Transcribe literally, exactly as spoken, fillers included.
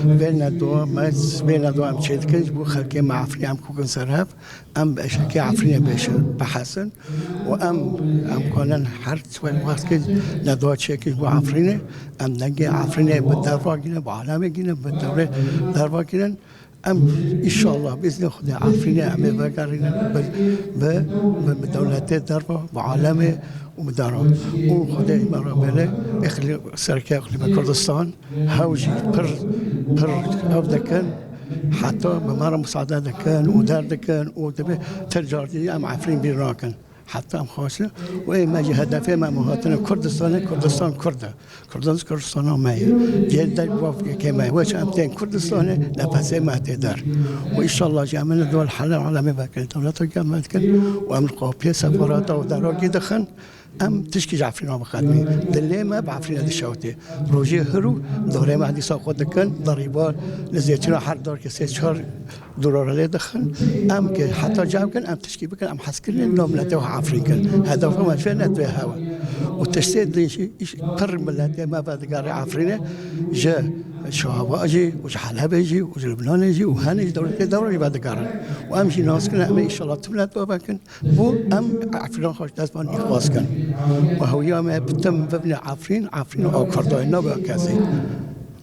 Vê nedoa me, vê nedoa em çêdikin ji bo xelkê me Efrînê em kokin ser hev, em bi eşekê Efrînê bêşin, bihesin û em, em kanin her çiwek wextkî nedoa çêkin ji bo Efrînê, em dengê Efrînê bi derva gînin, bi alemê gînin, bi dewrê derva gînin. Em înşallah bi îznê Xwedê Efrînê em ê vegerînin bi, bi, bi, bi dewletê derva, bi alemê û bi dara. Û Xwedê me re bêle, êxilî, sereke êxilî me Kurdistan, hew jî pir, pir ew dikin, heta bi me re musade dikin û derdikin û dibê ti cardî em Efrîn bîr nakin. Heta em xweşin û ê me jî hedefê me, em hatine Kurdistanê, Kurdistan Kurd e. Kurdan Kurdistana me ye. Cê der bavkê me ye. Weş em tên Kurdistanê, nefesê me tê der. Û înşallah jî em ê dol hele alemê vekin, dewleta gel me dikin û em li qapiyê sefarata û deragî dixin. Em tişkî ji Efrîna bixetmî. Dilê me bi Efrîna dişewtê. Rojê hir û dorê me dîsa xwe dikin, derîba li zêtîna her darkê sê çar dorare lê dixin. Em ki heta cem kin, em tişkî bikin, em hezkirinê navnetê xwe Efrîn kin. Hedefa me ji vê netwê hewe. Û tiştê din jî îş-, pir miletê me vedigere Efrînê, ji Şahaba jî û ji Helebê jî û ji Libnanê jî û henê ji dewletê dewre jî vedigerin. Û em jî nas kin, em ê înşallah tim netwe vekin. Bû em Efrîna xwe ji dest van îxlas kin. Û hewiya me bi tim bibne Efrîn, Efrîn a Kurdayê, nabe kesê.